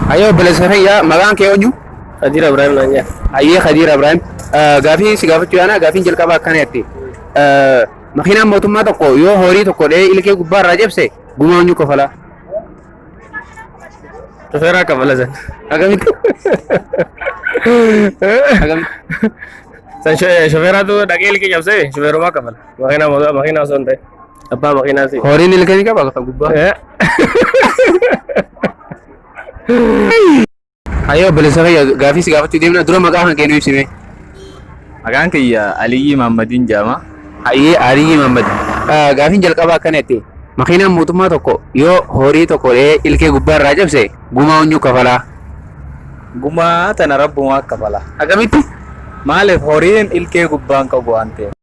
Hayyee obboleessa kiyya, maqaan kee eenyu? Khadiir Ibrahim naan jedha. Hayyee Khadiir Ibrahim. Gaafii si gaafachuu yaana, gaafiin jalqabaa akkana jetti. Makiinaan mootummaa tokko yoo horii tokko dha'ee ilkee gubbaa irraa cabse gumaa eenyu kafalaa? Shofeeraa kafala san. Akkamitti? Akkamitti? San shofeeraatu dhaqee ilkee cabsee shofeerumaa kafala. Makiinaa makiinaa osoo hin ta'in. Abbaa makiinaa si. Horiin ilkee ni qaba ka gubbaa. Hayyee obboleessa kiyya, gaafii si gaafachuu deemna, dura maqaa kan kee nu ibsime. Maqaan kiyya Aliyyii Mahammadiin jedhama. Hayyee Aliyyii Mahammad. Gaafiin jalqabaa akkana jette. Makiinaan mootummaa tokko yoo horii tokko dha'ee ilkee gubbaa irraa cabse gumaa eenyu kafalaa? Gumaa tana rabbumaa kafala. Akkamitti? Maaliif horiin ilkee gubbaan qabu waan ta'eef.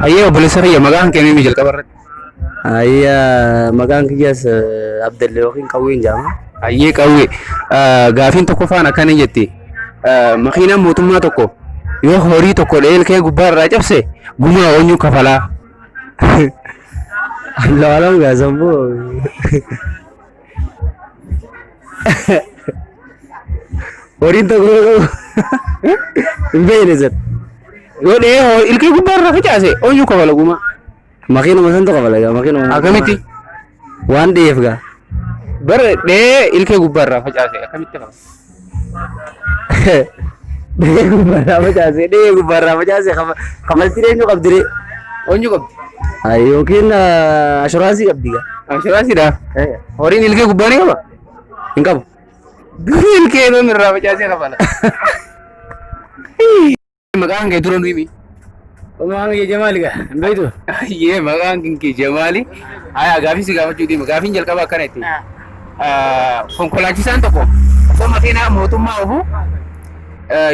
Hayyee obboleessa kiyya, maqaan kee nuyi jalqaba irratti. Hayyee, maqaan kiyyaas Abdalle yookiin Qawween jedhama. Hayyee Qawwee, gaafiin tokkoffaan akkana jetti. Makiinaan mootummaa tokko yoo horii tokko dha'ee ilkee gubbaa irraa cabse gumaa eenyu kafalaa? Allahu alam gaa sammuu. Horiin tokko yoo qabu hin beekne san. Yoo dha'ee ilkee gubbaa irraa facaase eenyu kafala gumaa? Makiinuma santu kafala gaa makiinuma. Akkamitti? Waan dhiyeef gaa. Bara dha'ee ilkee gubbaa irraa facaase akkamitti kafala? Dhihee gubbaarraa facaase, dhihee gubbaarraa facaase, kafaltii eenyu qabdi ree? Eenyu qabdi? Yookiin ashuraansii qabdi gaa. Ashuraansiidha. Horiin ilkee gubbaa ni qaba? Hin qabu. Duri ilkee loon irraa facaasee kafala. Maqaan kee dura nu himi. Maqaan kiyya Jamaali gaa. Hin beektu? Ayyee, maqaan kee Jamaali. Aya, gaafii si gaafachuu deema. Gaafiin jalqaba akkana itti. Konkolaachisaan tokko osoo makiinaa mootummaa oofu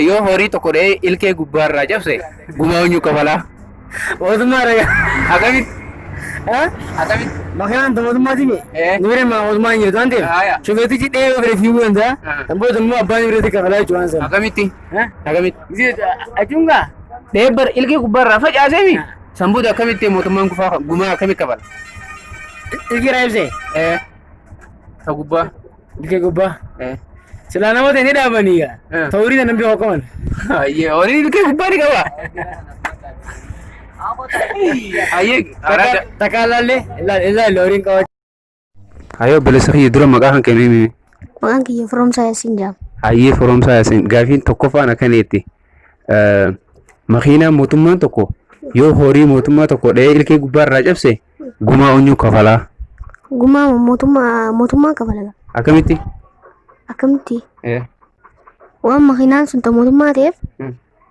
yoo horii tokko dha'ee ilkee gubbaarraa cabse gumaa eenyu kafalaa? Mootummaa ragaa. Akkamitti? Akkamitti? Makiinaan mootummaati mi? Eh. Ni bira mootummaa hin jirtu waan ta'eef. Aya. Shofeertichi dhee yoo fedhe fiiguu danda'a. Ah. Kan booda immoo abbaan biratti kafalaa jechuudha waan sana. Akkamitti? Akkamitti? Achuun gaa. Dha'ee bara ilkee gubbaarraa facaasee mi? San booda akkamitti mootummaan kufaa gumaa akkamitti kafala? Ilkee irraa ibsee. Eh. Ta gubbaa. Ilkee gubbaa. Eh. Silaa namoota ni dhaabanii gaa. Eh. Ta'uurii sana namni hokaman. Ayyee, horiin ilkee gubbaa ni qaba. Ayyee, karaa Takkaa laallee ilaalle horiin qaba. Hayyee obboleessa kiyya, dura maqaa kan kee himi. Maqaan kiyya Firoomsaa Yaasiin jedhama. Hayyee Firoomsaa Yaasiin, gaafiin tokkoffaan akkana jetti. Makiinaan mootummaan tokko yoo horii mootummaa tokko dha'ee ilkee gubbaa irraa cabse gumaa eenyu kafalaa? Gumaa mootummaa kafala. Akkamitti? Akkamitti? Waan makiinaan sun ta mootummaa ta'eef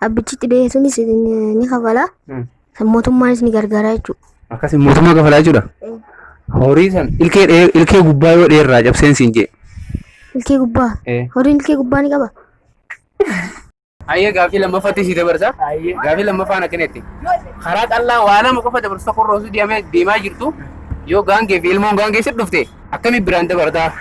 abbichitti dha'ee sunis ni kafala. San mootummaanis ni gargaara jechuudha. Akkasii mootummaa kafalaa jechuudha. Horii san ilkee dha'ee ilkee gubbaa yoo dha'ee irraa cabseen siin jee. Ilkee gubbaa. Horiin ilkee gubbaa ni qaba. Hayyee, gaaffii lammaffaatti si dabarsa. Gaaffii lammaffaan akkana jetti. Karaa qal'aa waa lama qofa dabarsu tokko irra osoo deemaa jirtu yoo gaangee fi ilmoon gaangee si dhufte akkamitti biraan dabartaa?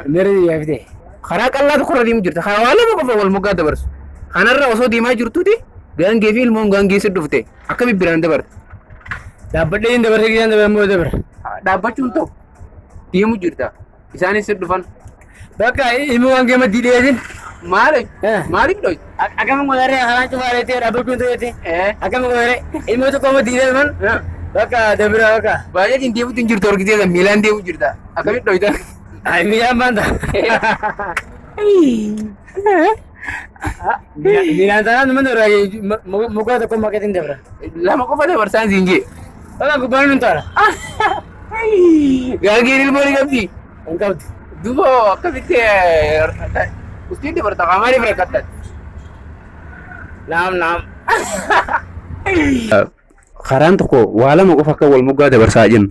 Mere yaafite. Karaa qal'aa tokko irra deemu jirta. Karaa waa lama qofa wal moggaa dabarsu. Kanarra osoo deemaa jirtuuti gaangee fi ilmoon gaangee si dhufte akkamitti biraan dabarta? Dhaabbadhee hin dabarse, gisaan dabara immoo dabara. Dhaabbachuun ta'u deemu jirta. Isaanis si dhufan. Bakka ilmi waan gama didheetin. Maaliif? Maaliif dhoy? Akkama godharee karaa cufaa reetee dhaabbachuun ta'eeti. Akkama godharee ilmi tokko amma didhee dhufan. Bakka dabira bakka. Baay'ee deemuutti hin jirtu, argitee miilaan deemu jirta. Akkamitti dhoyta? Miilaan baanta. Miilaan taanaan nama dabra, muka tokko maqeetiin dabra. Lama qofa dabarsaan siin jee. Bakka gubbaan nun taala. Gaangeen ilmoo ni qabdi. Hin qabdu. Duuba akkamitti ustiin dabarta, maaliif rakkattan? Naam naam. Karaan tokko waa lama qofa akka wal moggaa dabarsaa jennu.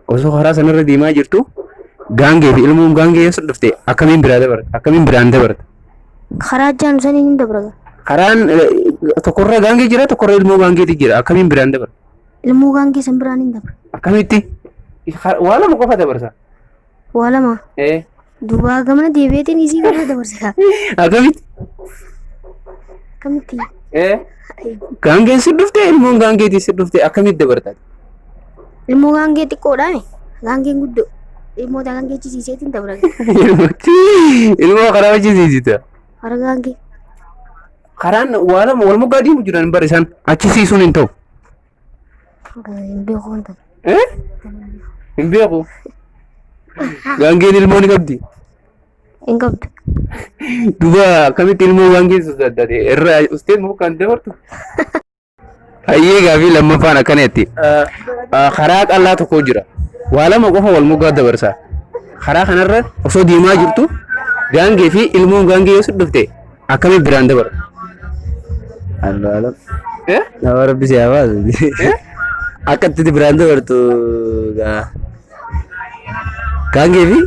Osoo karaa sanarra deemaa jirtu gaangee fi ilmoon gaangee yoo dhufte akkamiin biraa dabarta? Akkamiin biraan dabarta? Karaa jaanu saniin hin dabra. Karaan tokkorra gaangee jira, tokkorra ilmoo gaangeeti jira, akkamiin biraan dabarta? Ilmoo gaangee san biraan hin dabra. Akkamitti? Waa lama qofa dabarsa. Waa lama. Duubaa gamana deebi'eetiin isii gamana dabarsa. Akkamitti? Akkamitti? Gaangeen si dhufte, ilmoon gaangeetii si dhufte, akkamitti dabarta? Ilmoo gaangee xiqqoodhaame. Gaangeen guddoo. Ilmoo gaangee chisiiseetiin dabra. Ilmoo karaa achisiisita. Karaa gaangee. Karaan waa lama wal moggaa deemu jiran bara isaan achisiisuun hin ta'u. Hin beeku wanta. Eh? Hin beeku. Gaangeen ilmoo ni qabdi. Hin qabdu. Duuba akkamitti ilmoo gaangee sodaattate irra ustee mukaan dabartu. Hayyee gaafii lammaffaan akkana jetti. Karaa qal'aa tokko jira. Waa lama qofa wal moggaa dabarsa. Karaa kanarra osoo deemaa jirtu gaangee fi ilmoon gaangee yoo si dhufte akkamitti biraan dabarta? Allahu Eh? Nama rabbi si haa baasu. Akka itti biraan dabartu gaa. Gaangee fi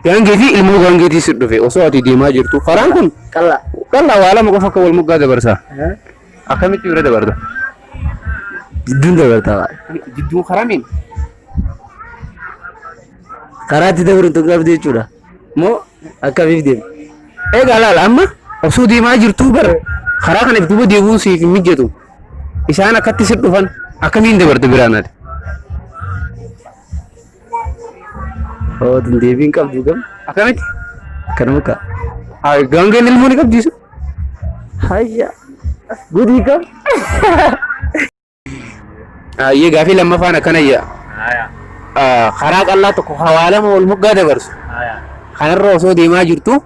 Gaangee fi ilmoo gaangeetii si dhufe osoo ati deemaa jirtu karaan kun qal'aa. qal'aa waa lama qofa akka wal moggaa dabarsa. Akkamitti bira dabarta? Jidduun dabarta. Jidduu karamiin? Karaa itti dabartu hin qabdu jechuudha. Moo akkamiif deema? Egaa laala amma osoo deemaa jirtuu bara karaa kana duuba deebi'uun siif hin mijatu. Isaan akkatti si dhufan akkamiin dabarta biraan ati? Oo tun deebii hin qabdu gam. Akkamitti? Kanuma ka. Haa gaangeen ilmoo ni qabdiisu. Hayya. Gudii kam. Hayyee gaafii lammaffaan akkana jedha. Karaa qal'aa tokko hawaa lama wal moggaa dabarsu. Kanarra osoo deemaa jirtu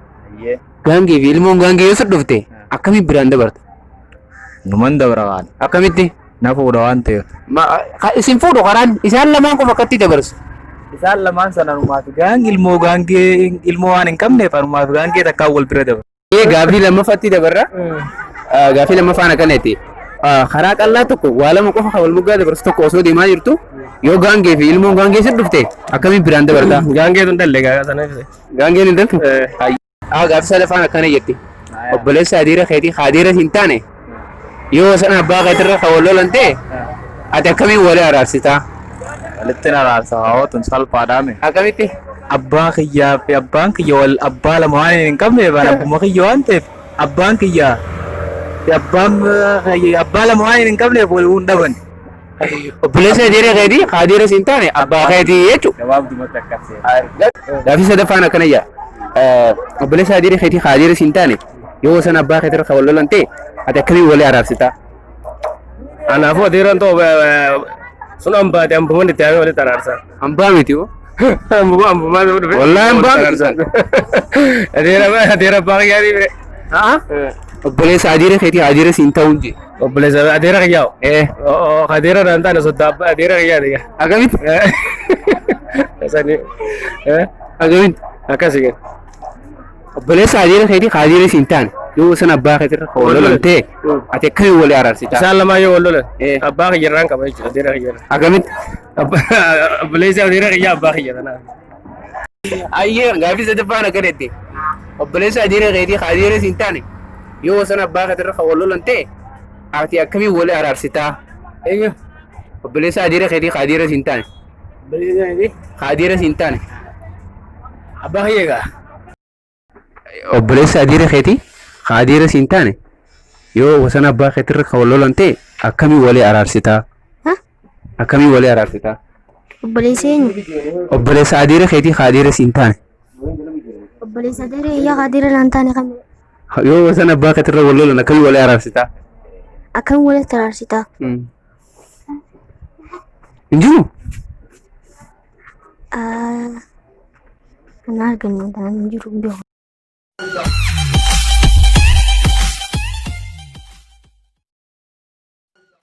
gaangee fi ilmoon gaangee yoo si dhufte akkamitti biraan dabarta? Numan dabra waan. Akkamitti? Na fuudha waan ta'eef. Isin fuudhu karaan isaan lamaan qofa akkatti dabarsu. Isaan lamaan sana anumaa fi gaangi ilmoo gaangee ilmoo waan hin qabneef anumaa fi gaangee takkaan wal bira dabra. Ee gaafii lammaffaatti dabarra. Gaafii lammaffaan akkana jetti. Karaa qal'aa tokko waa lama qofa kan wal moggaa dabarsu tokko osoo deemaa jirtu yoo gaangee fi ilmoon gaangee si dhufte akkamiin biraan dabarta? Gaangee tun dhalle gaa sana ibse. Gaangeen hin daltu? Gaafii sadaffaan akkana jetti. Obboleessa hadiira keetii hadiira hin taane yoo sana abbaa keetirra kan wal lolan ta'e ati akkamiin walii araarsitaa? Walitti araarsa haa tun salphaadhaame. Akkamitti? Abbaa kiyyaa fi abbaan kiyya wal abbaa lama waan hin qabneef ani abbuma kiyya waan ta'eef abbaan kiyya fi abbaan abbaa lama waan hin qabneef wal hin dhaban. Obboleessa hadiira keetii hadiira hin taane abbaa keetii jechuudha. Gabaabdumatti akkas ta'e. Gaafii sadaffaan akkana jedha. Obboleessa hadiira keetii hadiira hin taane yoo sana abbaa keetirra kan wal lolan ta'e ati akkamiin walii araarsitaa? Anaafuu adeeraan ta'u sun ambaate ambuman itti aanee walitti araarsa. Hambaa miti hoo? Ambuma ambumaa ta'uu dhufe. Wallaahi hambaa miti. Adeera adeera abbaa kiyyaa dhiibee. Obboleessa hadiira keetii hadiira siin ta'uun jee. Obboleessa adeera kiyyaa. Adeera naan taane soddaa abbaa adeera kiyyaa dhiiga. Akkamitti? Sani. Akkamitti? Akkasii gadi. Obboleessa hadiira keetii hadiira siin taane yoo sana abbaa keetirra kan wal lolan ta'e ati akkamiin walii araarsitaa? Isaan lamaan yoo wal lolan Eh. abbaa kiyyarraan qaba jechuudha adeera kiyyarra. Akkamitti? Obboleessi adeera kiyyaa abbaa kiyya kanaaf. Ayyee gaafii sadaffaan akkana jette. Obboleessa hadiira keetii hadiira siin taane yoo sana abbaa keetirra kan wal lolan ta'e ati akkamiin walii araarsitaa? Eenyu? Obboleessa hadiira keetii hadiira siin taane Obboleessi hadiira siin taane. abbaa kiyya egaa. Obboleessa hadiira keetii hadiira siin taane yoo sana abbaa keetirra kan wal lolan ta'e akkamiin walii araarsitaa? Ha? Akkamiin walii araarsitaa? Obboleessa eenyu? Obboleessa hadiira keetii hadiira siin taane Obboleessa adeera iyyaa hadiira naan taane kami? yoo sana abbaa keetirra wal lolan akkamiin walii araarsitaa? Akkam walitti araarsitaa? Hin jiru? Kan argannu kan hin jiru hin beeku.